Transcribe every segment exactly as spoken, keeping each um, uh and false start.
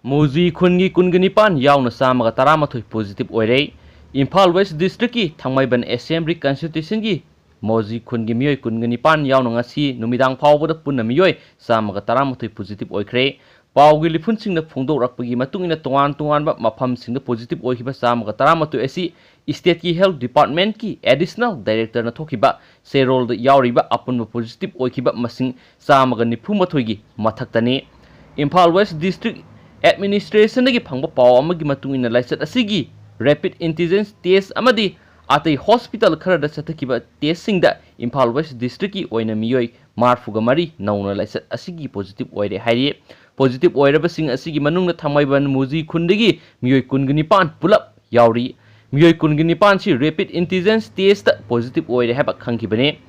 ꯃꯨꯖꯤ ꯈꯨꯟꯒꯤ ꯀꯨꯟꯒ ꯅꯤꯄꯥꯟ ꯌꯥꯎꯅ ꯆꯥꯝꯃꯒ ꯇꯔꯥꯃꯥꯊꯣꯏ positive ꯑꯣꯏꯔꯦ꯫ ꯏꯝꯐꯥꯜ West District ꯀꯤ ꯊꯥꯡꯃꯩꯕꯟ Assembly Constituency ꯒꯤ ꯃꯣꯖꯤ ꯈꯨꯟꯒꯤ ꯃꯤꯑꯣꯏ ꯀꯨꯟꯒ ꯅꯤꯄꯥꯟ ꯌꯥꯎꯅ ꯉꯁꯤ ꯅꯨꯃꯤꯗꯥꯡ ꯐꯥꯎꯕꯗ ꯄꯨꯟꯅ ꯃꯤꯑꯣꯏ ꯆꯥꯝꯃꯒ ꯇꯔꯥꯃꯥꯊꯣꯏ positive ꯑꯣꯏꯈ꯭ꯔꯦ꯫ ꯄꯥꯎꯒꯤ ꯂꯤꯐꯨꯟꯁꯤꯡꯅ ꯐꯣꯡꯗꯣꯔꯛꯄꯒꯤ ꯃꯇꯨꯡ ꯏꯟꯅ, ꯇꯣꯉꯥꯟ ꯇꯣꯉꯥꯟꯕ ꯃꯐꯝꯁꯤꯡꯗ positive ꯑꯣꯏꯈꯤꯕ ꯆꯥꯝꯃꯒ ꯇꯔꯥꯃꯥꯊꯣꯏ ꯑꯁꯤ state ꯀꯤ Health Department ꯀꯤ Additional Director ꯅ ꯊꯣꯛꯈꯤꯕ ꯆꯦꯔꯣꯜꯗ ꯌꯥꯎꯔꯤꯕ ꯑꯄꯨꯟꯕ positive ꯑꯣꯏꯈꯤꯕ ꯃꯁꯤꯡ ꯆꯥꯝꯃꯒ ꯅꯤꯐꯨ ꯃꯥꯊꯣꯏꯒꯤ ꯃꯊꯛꯇꯅꯤ꯫ ꯏꯝꯐꯥꯜ West District Administration ꯗꯒꯤ ꯐꯪꯕ ꯄꯥꯎ ꯑꯃꯒꯤ ꯃꯇꯨꯡ ꯏꯟꯅ, ꯂꯥꯏꯆꯠ ꯑꯁꯤꯒꯤ rapid antigen test ꯑꯃꯗꯤ ꯑꯇꯩ hospital ꯈꯔꯗ ꯆꯠꯊꯈꯤꯕ test ꯁꯤꯡꯗ ꯏꯝꯐꯥꯜ West District ꯀꯤ ꯑꯣꯏꯅ ꯃꯤꯑꯣꯏ ꯃꯔꯤꯐꯨꯒ ꯃꯔꯤ ꯅꯧꯅ ꯂꯥꯏꯆꯠ ꯑꯁꯤꯒꯤ positive ꯑꯣꯏꯔꯦ ꯍꯥꯏꯔꯤ꯫ Positive ꯑꯣꯏꯔꯕꯁꯤꯡ ꯑꯁꯤꯒꯤ ꯃꯅꯨꯡꯗ ꯊꯥꯡꯃꯩꯕꯟ ꯃꯨꯖꯤ ꯈꯨꯟꯗꯒꯤ ꯃꯤꯑꯣꯏ ꯀꯨꯟꯒ ꯅꯤꯄꯥꯟ ꯄꯨꯂꯞ ꯌꯥꯎꯔꯤ꯫ ꯃꯤꯑꯣꯏ ꯀꯨꯟꯒ ꯅꯤꯄꯥꯟꯁꯤ rapid antigen test positive ꯑꯣꯏꯔꯦ ꯍꯥꯏꯕ ꯈꯪꯈꯤꯕꯅꯤ꯫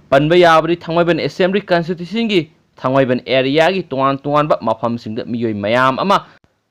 ꯄꯟꯕ ꯌꯥꯕꯗꯤ, ꯊꯥꯡꯃꯩꯕꯟ Assembly Constituency ꯒꯤ ꯊꯥꯡꯃꯩꯕꯟ area ꯒꯤ ꯇꯣꯉꯥꯟ ꯇꯣꯉꯥꯟꯕ ꯃꯐꯝꯁꯤꯡꯗ ꯃꯤꯑꯣꯏ ꯃꯌꯥꯝ ꯑꯃ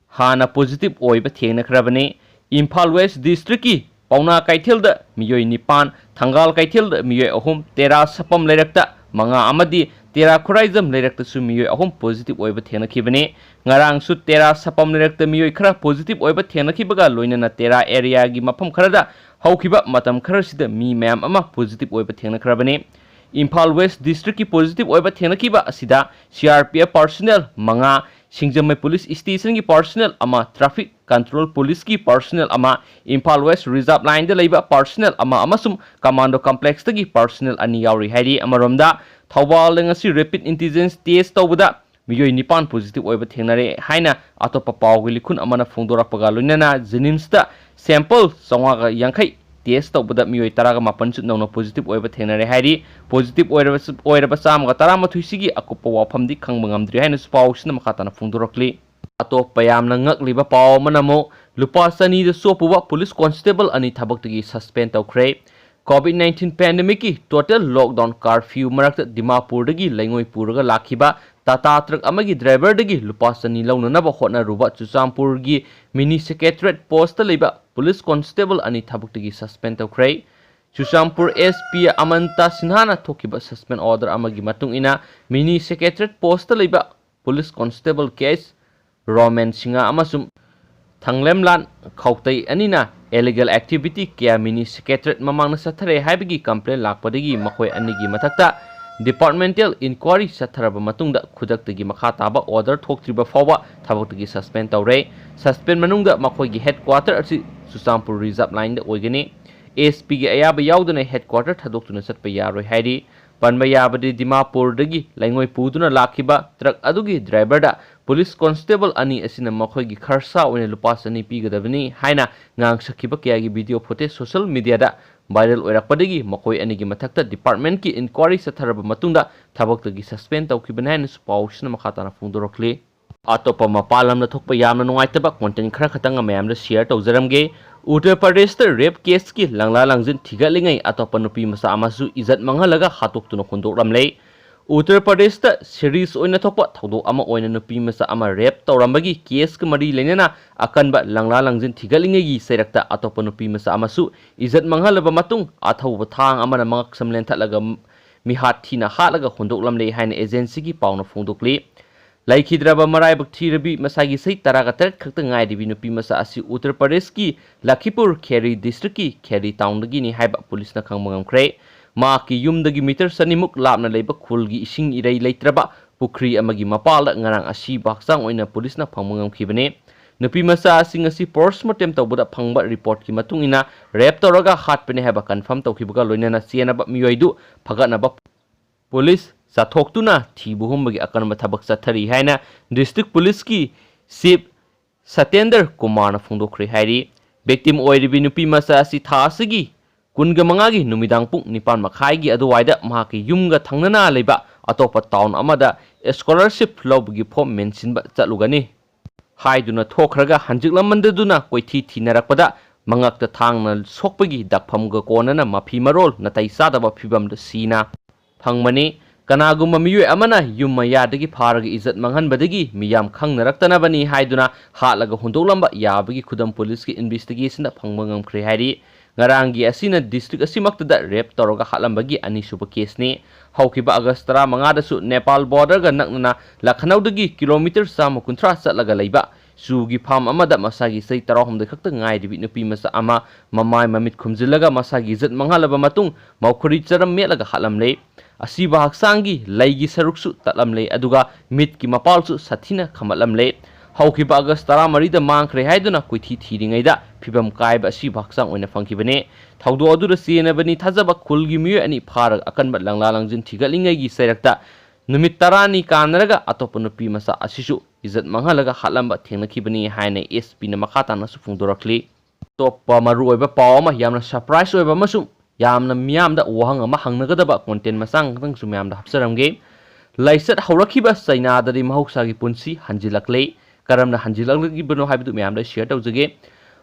ꯍꯥꯟꯅ positive ꯑꯣꯏꯕ ꯊꯦꯡꯅꯈ꯭ꯔꯕꯅꯤ꯫ ꯏꯝꯐꯥꯜ West District ꯀꯤ ꯄꯥꯎꯅꯥ ꯀꯩꯊꯦꯜꯗ ꯃꯤꯑꯣꯏ ꯅꯤꯄꯥꯟ, ꯊꯪꯒꯥꯜ ꯀꯩꯊꯦꯜꯗ ꯃꯤꯑꯣꯏ ꯑꯍꯨꯝ, ꯇꯦꯔꯥ ꯁꯄꯝ ꯂꯩꯔꯛꯇ ꯃꯉꯥ ꯑꯃꯗꯤ ꯇꯦꯔꯥ ꯈꯨꯔꯥꯏꯖꯝ ꯂꯩꯔꯛꯇꯁꯨ ꯃꯤꯑꯣꯏ ꯑꯍꯨꯝ positive ꯑꯣꯏꯕ ꯊꯦꯡꯅꯈꯤꯕꯅꯤ꯫ ꯉꯔꯥꯡꯁꯨ ꯇꯦꯔꯥ ꯁꯄꯝ ꯂꯩꯔꯛꯇ ꯃꯤꯑꯣꯏ ꯈꯔ positive ꯑꯣꯏꯕ ꯊꯦꯡꯅꯈꯤꯕꯒ ꯂꯣꯏꯅꯅ ꯇꯦꯔꯥ area ꯒꯤ ꯃꯐꯝ ꯈꯔꯗ ꯍꯧꯈꯤꯕ ꯃꯇꯝ ꯈꯔꯁꯤꯗ ꯃꯤ ꯃꯌꯥꯝ ꯑꯃ positive ꯑꯣꯏꯕ ꯊꯦꯡꯅꯈ꯭ꯔꯕꯅꯤ꯫ ꯏꯝꯐꯥꯜ West District ꯀꯤ positive ꯑꯣꯏꯕ ꯊꯦꯡꯅꯈꯤꯕ ꯑꯁꯤꯗ C R P F personnel ꯃꯉꯥ, ꯁꯤꯡꯖꯃꯩ Police Station ꯒꯤ personnel ꯑꯃ, Traffic Control Police ꯀꯤ personnel ꯑꯃ, ꯏꯝꯐꯥꯜ West Reserve Line ꯗ ꯂꯩꯕ personnel ꯑꯃ ꯑꯃꯁꯨꯡ Commando Complex ꯇꯒꯤ personnel ꯑꯅꯤ ꯌꯥꯎꯔꯤ ꯍꯥꯏꯔꯤ꯫ ꯑꯃꯔꯣꯝꯗ, ꯊꯧꯕꯥꯜꯗ ꯉꯁꯤ rapid antigen test ꯇꯧꯕꯗ ꯃꯤꯑꯣꯏ ꯅꯤꯄꯥꯟ positive ꯑꯣꯏꯕ ꯊꯦꯡꯅꯔꯦ ꯍꯥꯏꯅ ꯑꯇꯣꯞꯄ ꯄꯥꯎꯒꯤ ꯂꯤꯈꯨꯟ ꯑꯃꯅ ꯐꯣꯡꯗꯣꯔꯛꯄꯒ ꯂꯣꯏꯅꯅ, JNIMS ꯇ sample ꯆꯥꯝꯃꯉꯥꯒ ꯌꯥꯡꯈꯩ test ꯇꯧꯕꯗ ꯃꯤꯑꯣꯏ ꯇꯔꯥꯒ ꯃꯥꯄꯟ ꯁꯨ ꯅꯧꯅ positive ꯑꯣꯏꯕ ꯊꯦꯡꯅꯔꯦ ꯍꯥꯏꯔꯤ꯫ Positive ꯑꯣꯏꯔꯕ, ꯑꯣꯏꯔꯕ ꯆꯥꯝꯃꯒ ꯇꯔꯥꯃꯥꯊꯣꯏ ꯁꯤꯒꯤ ꯑꯀꯨꯞꯄ ꯋꯥꯐꯝꯗꯤ ꯈꯪꯕ ꯉꯝꯗ꯭ꯔꯤ ꯍꯥꯏꯅꯁꯨ ꯄꯥꯎꯁꯤꯅ ꯃꯈꯥ ꯇꯥꯅ ꯐꯣꯡꯗꯣꯔꯛꯂꯤ꯫ ꯑꯇꯣꯞꯄ ꯌꯥꯝꯅ ꯉꯛꯂꯤꯕ ꯄꯥꯎ ꯑꯃꯅ ꯑꯃꯨꯛ, ꯂꯨꯄꯥ ꯆꯅꯤꯗ ꯆꯣꯞꯄꯨꯕ police constable ꯑꯅꯤ ꯊꯕꯛꯇꯒꯤ suspend ꯇꯧꯈ꯭ꯔꯦ꯫ COVID nineteen pandemic ꯀꯤ total lockdown curfew ꯃꯔꯛꯇ ꯗꯤꯃꯥꯄꯨꯔꯗꯒꯤ ꯂꯩꯉꯣꯏ ꯄꯨꯔꯒ ꯂꯥꯛꯈꯤꯕ Tata truck ꯑꯃꯒꯤ driver ꯗꯒꯤ ꯂꯨꯄꯥ ꯆꯅꯤ ꯂꯧꯅꯅꯕ ꯍꯣꯠꯅꯔꯨꯕ ꯆꯨꯔꯆꯥꯟꯄꯨꯔꯒꯤ mini secretariat post ꯇ ꯂꯩꯕ police constable ꯑꯅꯤ ꯊꯕꯛꯇꯒꯤ suspend ꯇꯧꯈ꯭ꯔꯦ꯫ ꯆꯨꯔꯆꯥꯟꯄꯨꯔ S P ꯑꯃꯟꯇꯥ ꯁꯤꯟꯍꯥꯅ ꯊꯣꯛꯈꯤꯕ suspend order ꯑꯃꯒꯤ ꯃꯇꯨꯡ ꯏꯟꯅ, mini secretariat post ꯇ ꯂꯩꯕ police constable K H Roman Singh ꯑꯃꯁꯨꯡ ꯊꯥꯡꯂꯦꯝꯂꯥꯟ ꯈꯧꯇꯩ ꯑꯅꯤꯅ illegal activity ꯀꯌꯥ mini secretariat ꯃꯃꯥꯡꯗ ꯆꯠꯊꯔꯦ ꯍꯥꯏꯕꯒꯤ complaint ꯂꯥꯛꯄꯗꯒꯤ ꯃꯈꯣꯏ ꯑꯅꯤꯒꯤ ꯃꯊꯛꯇ departmental inquiry ꯆꯠꯊꯔꯕ ꯃꯇꯨꯡꯗ ꯈꯨꯗꯛꯇꯒꯤ ꯃꯈꯥ ꯇꯥꯕ order ꯊꯣꯛꯇ꯭ꯔꯤꯕ ꯐꯥꯎꯕ ꯊꯕꯛꯇꯒꯤ suspend ꯇꯧꯔꯦ꯫ Suspend ꯃꯅꯨꯡꯗ ꯃꯈꯣꯏꯒꯤ headquarter ꯑꯁꯤ ꯆꯨꯔꯆꯥꯟꯄꯨꯔ reserve line ꯗ ꯑꯣꯏꯒꯅꯤ꯫ S P ꯒꯤ ꯑꯌꯥꯕ ꯌꯥꯎꯗꯅ headquarter ꯊꯥꯗꯣꯛꯇꯨꯅ ꯆꯠꯄ ꯌꯥꯔꯣꯏ ꯍꯥꯏꯔꯤ꯫ ꯄꯟꯕ ꯌꯥꯕꯗꯤ ꯗꯤꯃꯥꯄꯨꯔꯗꯒꯤ ꯂꯩꯉꯣꯏ ꯄꯨꯗꯨꯅ ꯂꯥꯛꯈꯤꯕ truck ꯑꯗꯨꯒꯤ driver ꯗ police constable ꯑꯅꯤ ꯑꯁꯤꯅ ꯃꯈꯣꯏꯒꯤ ꯈꯔꯁꯥ ꯑꯣꯏꯅ ꯂꯨꯄꯥ ꯆꯅꯤ ꯄꯤꯒꯗꯕꯅꯤ ꯍꯥꯏꯅ ꯉꯥꯡꯁꯛꯈꯤꯕ ꯀꯌꯥꯒꯤ video footage social media ꯗ viral ꯑꯣꯏꯔꯛꯄꯗꯒꯤ ꯃꯈꯣꯏ ꯑꯅꯤꯒꯤ ꯃꯊꯛꯇ department ꯀꯤ inquiry ꯆꯠꯊꯔꯕ ꯃꯇꯨꯡꯗ ꯊꯕꯛꯇꯒꯤ suspend ꯇꯧꯈꯤꯕꯅꯤ ꯍꯥꯏꯅꯁꯨ ꯄꯥꯎꯁꯤꯅ ꯃꯈꯥ ꯇꯥꯅ ꯐꯣꯡꯗꯣꯔꯛꯂꯤ꯫ ꯑꯇꯣꯞꯄ ꯃꯄꯥꯟ ꯂꯝꯗ ꯊꯣꯛꯄ ꯌꯥꯝꯅ ꯅꯨꯡꯉꯥꯏꯇꯕ content ꯈꯔ ꯈꯛꯇꯪ ꯃꯌꯥꯝꯗ share ꯇꯧꯖꯔꯝꯒꯦ꯫ ꯎꯠꯇꯔ ꯄ꯭ꯔꯗꯦꯁꯇ rape case ꯀꯤ ꯂꯪꯂꯥ ꯂꯪꯖꯤꯟ ꯊꯤꯒꯠꯂꯤꯉꯩ ꯑꯇꯣꯞꯄ ꯅꯨꯄꯤ ꯃꯆꯥ ꯑꯃꯁꯨ ꯏꯖꯠ ꯃꯥꯡꯍꯜꯂꯒ ꯍꯥꯠꯇꯣꯛꯇꯨꯅ ꯍꯨꯟꯗꯣꯛꯂꯝꯂꯦ꯫ ꯎꯠꯇꯔ ꯄ꯭ꯔꯗꯦꯁꯇ series ꯑꯣꯏꯅ ꯊꯣꯛꯄ ꯊꯧꯗꯣꯛ ꯑꯃ ꯑꯣꯏꯅ ꯅꯨꯄꯤ ꯃꯆꯥ ꯑꯃ rape ꯇꯧꯔꯝꯕꯒꯤ case ꯀ ꯃꯔꯤ ꯂꯩꯅꯅ ꯑꯀꯟꯕ ꯂꯪꯂꯥ ꯂꯪꯖꯤꯟ ꯊꯤꯒꯠꯂꯤꯉꯩꯒꯤ ꯆꯩꯔꯛꯇ ꯑꯇꯣꯞꯄ ꯅꯨꯄꯤ ꯃꯆꯥ ꯑꯃꯁꯨ ꯏꯖꯠ ꯃꯥꯡꯍꯜꯂꯕ ꯃꯇꯨꯡ ꯑꯊꯧꯕ ꯊꯥꯡ ꯑꯃꯅ ꯃꯉꯛꯁꯝ ꯂꯦꯟꯊꯠꯂꯒ ꯃꯤꯍꯥꯠ ꯊꯤꯅ ꯍꯥꯠꯂꯒ ꯍꯨꯟꯗꯣꯛꯂꯝꯂꯦ ꯍꯥꯏꯅ agency ꯒꯤ ꯄꯥꯎꯅ ꯐꯣꯡꯗꯣꯛꯂꯤ꯫ ꯂꯩꯈꯤꯗ꯭ꯔꯕ ꯃꯔꯥꯏꯕꯛ ꯊꯤꯔꯕꯤ ꯃꯁꯥꯒꯤ ꯆꯍꯤ ꯇꯔꯥꯒ ꯇꯔꯦꯠ ꯈꯛꯇ ꯉꯥꯏꯔꯤꯕꯤ ꯅꯨꯄꯤ ꯃꯆꯥ ꯑꯁꯤ ꯎꯠꯇꯔ ꯄ꯭ꯔꯗꯦꯁꯀꯤ ꯂꯈꯤꯄꯨꯔ ꯈꯦꯔꯤ district ꯀꯤ ꯈꯦꯔꯤ town ꯗꯒꯤꯅꯤ ꯍꯥꯏꯕ police ꯅ ꯈꯪꯕ ꯉꯝꯈ꯭ꯔꯦ꯫ ꯃꯍꯥꯛꯀꯤ ꯌꯨꯝꯗꯒꯤ meter ꯆꯅꯤꯃꯨꯛ ꯂꯥꯞꯅ ꯂꯩꯕ ꯈꯨꯜꯒꯤ ꯏꯁꯤꯡ ꯏꯔꯩ ꯂꯩꯇ꯭ꯔꯕ ꯄꯨꯈ꯭ꯔꯤ ꯑꯃꯒꯤ ꯃꯄꯥꯜꯗ ꯉꯔꯥꯡ ꯑꯁꯤꯕ ꯍꯛꯆꯥꯡ ꯑꯣꯏꯅ police ꯅ ꯐꯪꯕ ꯉꯝꯈꯤꯕꯅꯤ꯫ ꯅꯨꯄꯤ ꯃꯆꯥ ꯑꯁꯤ ꯉꯁꯤ post mortem ꯇꯧꯕꯗ ꯐꯪꯕ report ꯀꯤ ꯃꯇꯨꯡ ꯏꯟꯅ rape ꯇꯧꯔꯒ ꯍꯥꯠꯄꯅꯤ ꯍꯥꯏꯕ confirm ꯇꯧꯈꯤꯕꯒ ꯂꯣꯏꯅꯅ ꯆꯦꯟꯅꯕ ꯃꯤꯑꯣꯏꯗꯨ ꯐꯒꯠꯅꯕ police ꯆꯥꯊꯣꯛꯇꯨꯅ ꯊꯤꯕ ꯍꯨꯝꯕꯒꯤ ꯑꯀꯟꯕ ꯊꯕꯛ ꯆꯠꯊꯔꯤ ꯍꯥꯏꯅ district police ꯀꯤ chief ꯁꯇꯦꯟꯗ꯭ꯔ ꯀꯨꯃꯥꯔꯅ ꯐꯣꯡꯗꯣꯛꯈ꯭ꯔꯦ ꯍꯥꯏꯔꯤ꯫ Victim ꯑꯣꯏꯔꯤꯕꯤ ꯅꯨꯄꯤ ꯃꯆꯥ ꯑꯁꯤ ꯊꯥ ꯑꯁꯤꯒꯤ ꯀꯨꯟꯒ ꯃꯉꯥꯒꯤ ꯅꯨꯃꯤꯗꯥꯡ ꯄꯨꯡ ꯅꯤꯄꯥꯟ ꯃꯈꯥꯏꯒꯤ ꯑꯗꯨꯋꯥꯏꯗ ꯃꯍꯥꯛꯀꯤ ꯌꯨꯝꯒ ꯊꯪꯅꯅ ꯂꯩꯕ ꯑꯇꯣꯞꯄ town ꯑꯃꯗ scholarship ꯂꯧꯕꯒꯤ form ꯃꯦꯟꯁꯤꯟꯕ ꯆꯠꯂꯨꯒꯅꯤ ꯍꯥꯏꯗꯨꯅ ꯊꯣꯛꯈ꯭ꯔꯒ ꯍꯟꯖꯤꯛꯂꯝꯃꯟꯗꯗꯨꯅ ꯀꯣꯏꯊꯤ ꯊꯤꯅꯔꯛꯄꯗ ꯃꯉꯛꯇ ꯊꯥꯡꯅ ꯁꯣꯛꯄꯒꯤ ꯗꯛꯐꯝꯒ ꯀꯣꯟꯅꯅ ꯃꯐꯤ ꯃꯔꯣꯜ ꯅꯥꯇꯩ ꯆꯥꯗꯕ ꯐꯤꯕꯝꯗ ꯁꯤꯅ ꯐꯪꯕꯅꯤ꯫ ꯀꯅꯥꯒꯨꯝꯕ ꯃꯤꯑꯣꯏ ꯑꯃꯅ ꯌꯨꯝ ꯃꯌꯥꯗꯒꯤ ꯐꯥꯔꯒ ꯏꯖꯠ ꯃꯥꯡꯍꯟꯕꯗꯒꯤ ꯃꯤꯌꯥꯝ ꯈꯪꯅꯔꯛꯇꯅꯕꯅꯤ ꯍꯥꯏꯗꯨꯅ ꯍꯥꯠꯂꯒ ꯍꯨꯟꯗꯣꯛꯂꯝꯕ ꯌꯥꯕꯒꯤ ꯈꯨꯗꯝ police ꯀꯤ investigation ꯗ ꯐꯪꯕ ꯉꯝꯈ꯭ꯔꯦ ꯍꯥꯏꯔꯤ꯫ ꯉꯔꯥꯡꯒꯤ ꯑꯁꯤꯅ district ꯑꯁꯤꯃꯛꯇꯗ rape ꯇꯧꯔꯒ ꯍꯥꯠꯂꯝꯕꯒꯤ ꯑꯅꯤꯁꯨꯕ caseꯅꯤ꯫ ꯍꯧꯈꯤꯕ August ꯇꯔꯥꯃꯉꯥꯗꯁꯨ ꯅꯦꯄꯥꯜ borderꯒ ꯅꯛꯅꯅ ꯂꯈꯅꯧꯗꯒꯤ kilometre ꯆꯥꯝꯃ ꯀꯨꯟꯊ꯭ꯔꯥ ꯆꯠꯂꯒ ꯂꯩꯕ ꯆꯨꯒꯤ farm ꯑꯃꯗ ꯃꯁꯥꯒꯤ ꯆꯍꯤ ꯇꯔꯥꯍꯨꯝꯗꯣꯏ ꯈꯛꯇ ꯉꯥꯏꯔꯤꯕꯤ ꯅꯨꯄꯤ ꯃꯆꯥ ꯑꯃ ꯃꯃꯥꯏ ꯃꯃꯤꯠ ꯈꯨꯝꯖꯤꯜꯂꯒ ꯃꯁꯥꯒꯤ ꯏꯖꯠ ꯃꯥꯡꯍꯜꯂꯕ ꯃꯇꯨꯡ ꯃꯧꯈꯔꯤ ꯆꯔꯝ ꯃꯦꯠꯂꯒ ꯍꯥꯠꯂꯝꯂꯦ꯫ ꯑꯁꯤꯕ ꯍꯛꯆꯥꯡꯒꯤ ꯂꯩꯒꯤ ꯁꯔꯨꯛꯁꯨ ꯇꯠꯂꯝꯂꯦ, ꯑꯗꯨꯒ ꯃꯤꯠꯀꯤ ꯃꯄꯥꯜꯁꯨ ꯁꯥꯊꯤꯅ ꯈꯝꯃꯠꯂꯝꯂꯦ꯫ ꯍꯧꯈꯤꯕ August ꯇꯔꯥꯃꯔꯤꯗ ꯃꯥꯡꯈ꯭ꯔꯦ ꯍꯥꯏꯗꯨꯅ ꯀꯣꯏꯊꯤ ꯊꯤꯔꯤꯉꯩꯗ ꯐꯤꯕꯝ ꯀꯥꯏꯕ ꯑꯁꯤꯕ ꯍꯛꯆꯥꯡ ꯑꯣꯏꯅ ꯐꯪꯈꯤꯕꯅꯤ꯫ ꯊꯧꯗꯣꯛ ꯑꯗꯨꯗ ꯆꯦꯟꯅꯕꯅꯤ ꯊꯥꯖꯕ ꯈꯨꯜꯒꯤ ꯃꯤꯑꯣꯏ ꯑꯅꯤ ꯐꯥꯔꯒ ꯑꯀꯟꯕ ꯂꯪꯂꯥ ꯂꯪꯖꯤꯟ ꯊꯤꯒꯠꯂꯤꯉꯩꯒꯤ ꯆꯩꯔꯛꯇ ꯅꯨꯃꯤꯠ ꯇꯔꯥꯅꯤ ꯀꯥꯟꯅꯔꯒ ꯑꯇꯣꯞꯄ ꯅꯨꯄꯤ ꯃꯆꯥ ꯑꯁꯤꯁꯨ ꯏꯖꯠ ꯃꯥꯡꯍꯜꯂꯒ ꯍꯥꯠꯂꯝꯕ ꯊꯦꯡꯅꯈꯤꯕꯅꯤ ꯍꯥꯏꯅ S Pꯅ ꯃꯈꯥ ꯇꯥꯅꯁꯨ ꯐꯣꯡꯗꯣꯔꯛꯂꯤ꯫ ꯑꯇꯣꯞꯄ ꯃꯔꯨꯑꯣꯏꯕ ꯄꯥꯎ ꯑꯃ, ꯌꯥꯝꯅ surprise ꯑꯣꯏꯕ ꯑꯃꯁꯨꯡ ꯌꯥꯝꯅ ꯃꯤꯌꯥꯝꯗ ꯋꯥꯍꯪ ꯑꯃ ꯍꯪꯅꯒꯗꯕ content ꯃꯆꯥ ꯉꯥꯛꯇꯪꯁꯨ ꯃꯌꯥꯝꯗ ꯍꯥꯞꯆꯔꯝꯒꯦ꯫ ꯂꯥꯏꯆꯠ ꯍꯧꯔꯛꯈꯤꯕ ꯆꯩꯅꯥꯗꯗꯤ ꯃꯍꯧꯁꯥꯒꯤ ꯄꯨꯟꯁꯤ ꯍꯟꯖꯤꯜꯂꯛꯂꯦ꯫ ꯀꯔꯝꯅ ꯍꯟꯖꯤꯜꯂꯛꯂꯤꯕꯅꯣ ꯍꯥꯏꯕꯗꯨ ꯃꯌꯥꯝꯗ share ꯇꯧꯖꯒꯦ꯫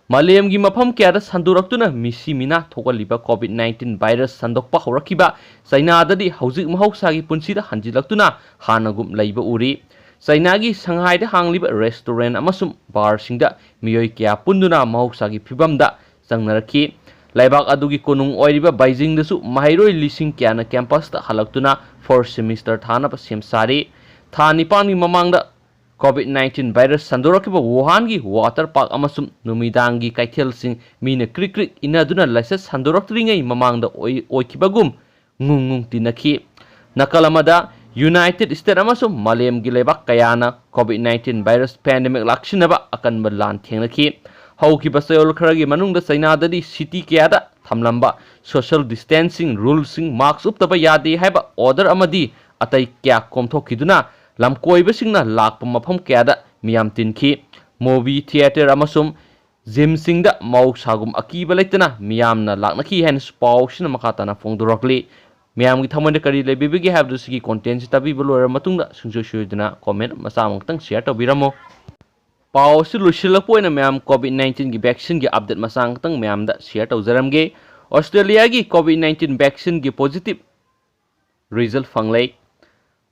ꯃꯥꯂꯦꯝꯒꯤ ꯃꯐꯝ ꯀꯌꯥꯗ ꯁꯟꯗꯣꯔꯛꯇꯨꯅ ꯃꯤꯁꯤ ꯃꯤꯅꯥ ꯊꯣꯛꯍꯜꯂꯤꯕ COVID nineteen virus ꯁꯟꯗꯣꯛꯄ ꯍꯧꯔꯛꯈꯤꯕ ꯆꯩꯅꯥꯗꯗꯤ ꯍꯧꯖꯤꯛ ꯃꯍꯧꯁꯥꯒꯤ ꯄꯨꯟꯁꯤꯗ ꯍꯟꯖꯤꯜꯂꯛꯇꯨꯅ ꯍꯥꯟꯅꯒꯨꯝ ꯂꯩꯕ ꯎꯔꯤ꯫ ꯆꯩꯅꯥꯒꯤ ꯁꯪꯍꯥꯏꯗ ꯍꯥꯡꯂꯤꯕ restaurant ꯑꯃꯁꯨꯡ barꯁꯤꯡꯗ ꯃꯤꯑꯣꯏ ꯀꯌꯥ ꯄꯨꯟꯗꯨꯅ ꯃꯍꯧꯁꯥꯒꯤ ꯐꯤꯕꯝꯗ ꯆꯪꯅꯔꯛꯈꯤ꯫ ꯂꯩꯕꯥꯛ ꯑꯗꯨꯒꯤ ꯀꯣꯅꯨꯡ ꯑꯣꯏꯔꯤꯕ ꯕꯩꯖꯤꯡꯗꯁꯨ ꯃꯍꯩꯔꯣꯏ ꯂꯤꯁꯤꯡ ꯀꯌꯥꯅ campusꯇ ꯍꯜꯂꯛꯇꯨꯅ fourth semester ꯊꯥꯅꯕ ꯁꯦꯝ ꯁꯥꯔꯤ꯫ ꯊꯥ ꯅꯤꯄꯥꯟꯒꯤ ꯃꯃꯥꯡꯗ COVID nineteen virus ꯁꯟꯗꯣꯔꯛꯈꯤꯕ ꯋꯨꯍꯥꯟꯒꯤ water park ꯑꯃꯁꯨꯡ ꯅꯨꯃꯤꯗꯥꯡꯒꯤ ꯀꯩꯊꯦꯜꯁꯤꯡ ꯃꯤꯅ ꯀ꯭ꯔꯤꯛ ꯀ꯭ꯔꯤꯛ ꯏꯟꯅꯗꯨꯅ ꯂꯥꯏꯆꯠ ꯁꯟꯗꯣꯔꯛꯇ꯭ꯔꯤꯉꯩ ꯃꯃꯥꯡꯗ ꯑꯣꯏ-, ꯑꯣꯏꯈꯤꯕꯒꯨꯝ ꯉꯨꯡ ꯉꯨꯡ ꯇꯤꯟꯅꯈꯤ꯫ ꯅꯥꯀꯜ ꯑꯃꯗ, United States ꯑꯃꯁꯨꯡ ꯃꯥꯂꯦꯝꯒꯤ ꯂꯩꯕꯥꯛ ꯀꯌꯥꯅ COVID nineteen virus pandemic ꯂꯥꯛꯁꯤꯟꯅꯕ ꯑꯀꯟꯕ ꯂꯥꯟ ꯊꯦꯡꯅꯈꯤ꯫ ꯍꯧꯈꯤꯕ ꯆꯌꯣꯜ ꯈꯔꯒꯤ ꯃꯅꯨꯡꯗ ꯆꯩꯅꯥꯗꯗꯤ city ꯀꯌꯥꯗ ꯊꯝꯂꯝꯕ social distancing ruleꯁꯤꯡ, mask ꯎꯞꯇꯕ ꯌꯥꯗꯦ ꯍꯥꯏꯕ order ꯑꯃꯗꯤ ꯑꯇꯩ ꯀꯌꯥ ꯀꯣꯝꯊꯣꯛꯈꯤꯗꯨꯅ ꯂꯝꯀꯣꯏꯕꯁꯤꯡꯅ ꯂꯥꯛꯄ ꯃꯐꯝ ꯀꯌꯥꯗ ꯃꯤꯌꯥꯝ ꯇꯤꯟꯈꯤ꯫ Movie theatre ꯑꯃꯁꯨꯡ gymꯁꯤꯡꯗ ꯃꯍꯧꯁꯥꯒꯨꯝ ꯑꯀꯤꯕ ꯂꯩꯇꯅ ꯃꯤꯌꯥꯝꯅ ꯂꯥꯛꯅꯈꯤ ꯍꯥꯏꯅꯁꯨ ꯄꯥꯎꯁꯤꯅ ꯃꯈꯥ ꯇꯥꯅ ꯐꯣꯡꯗꯣꯔꯛꯂꯤ꯫ ꯃꯌꯥꯝꯒꯤ ꯊꯃꯣꯏꯗ ꯀꯔꯤ ꯂꯩꯕꯤꯕꯒꯦ ꯍꯥꯏꯕꯗꯨ ꯁꯤꯒꯤ contentꯁꯤ ꯇꯥꯕꯤꯕ ꯂꯣꯏꯔꯕ ꯃꯇꯨꯡꯗ ꯁꯨꯡꯁꯣꯏ ꯁꯣꯏꯗꯅ comment ꯃꯆꯥ ꯑꯃꯈꯛꯇꯪ share ꯇꯧꯕꯤꯔꯝꯃꯣ꯫ ꯄꯥꯎ ꯑꯁꯤ ꯂꯣꯏꯁꯤꯜꯂꯛꯄ ꯑꯣꯏꯅ ꯃꯌꯥꯝ COVID nineteenꯒꯤ vaccineꯒꯤ update ꯃꯆꯥ ꯑꯃꯈꯛꯇꯪ ꯃꯌꯥꯝꯗ share ꯇꯧꯖꯔꯝꯒꯦ꯫ Australiaꯒꯤ COVID nineteen vaccineꯒꯤ positive result ꯐꯪꯂꯦ꯫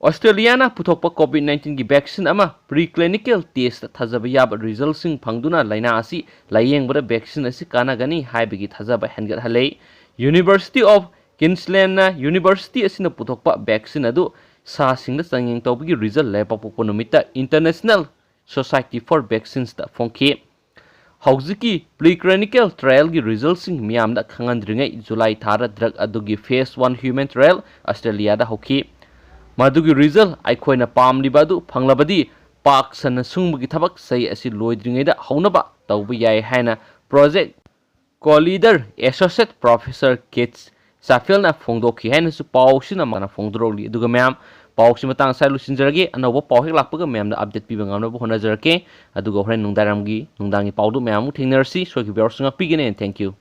ꯑꯣꯁꯇ꯭ꯔꯦꯂꯤꯌꯥꯅ ꯄꯨꯊꯣꯛꯄ ꯀꯣꯚꯤꯗ ꯅꯥꯏꯟꯇꯤꯟꯒꯤ ꯚꯦꯛꯁꯤꯟ ꯑꯃ ꯄ꯭ꯔꯤ ꯀ꯭ꯂꯤꯅꯤꯀꯦꯜ ꯇꯦꯁꯇ ꯊꯥꯖꯕ ꯌꯥꯕ ꯔꯤꯖꯜꯁꯤꯡ ꯐꯪꯗꯨꯅ ꯂꯥꯏꯅꯥ ꯑꯁꯤ ꯂꯥꯌꯦꯡꯕꯗ ꯚꯦꯛꯁꯤꯟ ꯑꯁꯤ ꯀꯥꯟꯅꯒꯅꯤ ꯍꯥꯏꯕꯒꯤ ꯊꯥꯖꯕ ꯍꯦꯟꯒꯠꯍꯜꯂꯦ꯫ University of Queensland ꯅ ꯌꯨꯅꯤꯚꯔꯁꯤꯇꯤ ꯑꯁꯤꯅ ꯄꯨꯊꯣꯛꯄ ꯚꯦꯛꯁꯤꯟ ꯑꯗꯨ ꯁꯥꯁꯤꯡꯗ ꯆꯥꯡꯌꯦꯡ ꯇꯧꯕꯒꯤ ꯔꯤꯖꯜ ꯂꯩꯕꯥꯛꯄꯣꯛꯄ ꯅꯨꯃꯤꯠꯇ International Society for Vaccines ꯇ ꯐꯣꯡꯈꯤ꯫ ꯍꯧꯖꯤꯛꯀꯤ ꯄ꯭ꯔꯤ ꯀ꯭ꯂꯤꯅꯤꯀꯦꯜ ꯇ꯭ꯔꯥꯌꯦꯜꯒꯤ ꯔꯤꯖꯜꯁꯤꯡ ꯃꯤꯌꯥꯝꯗ ꯈꯪꯍꯟꯗ꯭ꯔꯤꯉꯩ ꯖꯨꯂꯥꯏ ꯊꯥꯗ ꯗ꯭ꯔꯒ ꯑꯗꯨꯒꯤ ꯐꯦꯁ ꯋꯥꯟ ꯍ꯭ꯌꯨꯃꯦꯟ ꯇ꯭ꯔꯥꯌꯦꯜ ꯑꯁꯇ꯭ꯔꯦꯂꯤꯌꯥꯗ ꯍꯧꯈꯤ꯫ ꯃꯗꯨꯒꯤ ꯔꯤꯖꯜ ꯑꯩꯈꯣꯏꯅ ꯄꯥꯝꯂꯤꯕ ꯑꯗꯨ ꯐꯪꯂꯕꯗꯤ ꯄꯥꯛ ꯁꯟꯅ ꯁꯨꯡꯕꯒꯤ ꯊꯕꯛ ꯆꯍꯤ ꯑꯁꯤ ꯂꯣꯏꯗ꯭ꯔꯤꯉꯩꯗ ꯍꯧꯅꯕ ꯇꯧꯕ ꯌꯥꯏ ꯍꯥꯏꯅ ꯄ꯭ꯔꯣꯖꯦꯛ ꯀꯣ-ꯂꯤꯗꯔ ꯑꯦꯁꯣꯁꯤꯌꯦꯠ ꯄ꯭ꯔꯣꯐꯦꯁꯔ ꯀꯤꯠꯁ ꯁꯥꯐꯦꯜꯅ ꯐꯣꯡꯗꯣꯛꯈꯤ ꯍꯥꯏꯅꯁꯨ ꯄꯥꯎꯁꯤꯅ ꯃꯥꯅ ꯐꯣꯡꯗꯣꯔꯛꯂꯤ꯫ ꯑꯗꯨꯒ ꯃꯌꯥꯝ, ꯄꯥꯎꯁꯤ ꯃꯇꯥꯡ ꯑꯁ꯭ꯋꯥꯏꯗ ꯂꯣꯏꯁꯤꯟꯖꯔꯒꯦ꯫ ꯑꯅꯧꯕ ꯄꯥꯎ ꯍꯦꯛ ꯂꯥꯛꯄꯒ ꯃꯌꯥꯝꯗ ꯑꯞꯗꯦꯠ ꯄꯤꯕ ꯉꯝꯅꯕ ꯍꯣꯠꯅꯖꯔꯛꯀꯦ꯫ ꯑꯗꯨꯒ ꯍꯣꯔꯦꯟ ꯅꯨꯡꯗꯥꯡꯒꯤ, ꯅꯨꯡꯗꯥꯡꯒꯤ ꯄꯥꯎꯗꯨ ꯃꯌꯥꯝ ꯑꯃꯨꯛ ꯊꯦꯡꯅꯔꯁꯤ꯫ ꯁꯣꯏꯈꯤꯕ ꯌꯥꯎꯔꯁꯨ ꯉꯥꯛꯄꯤꯒꯅꯤ꯫ Thank you꯫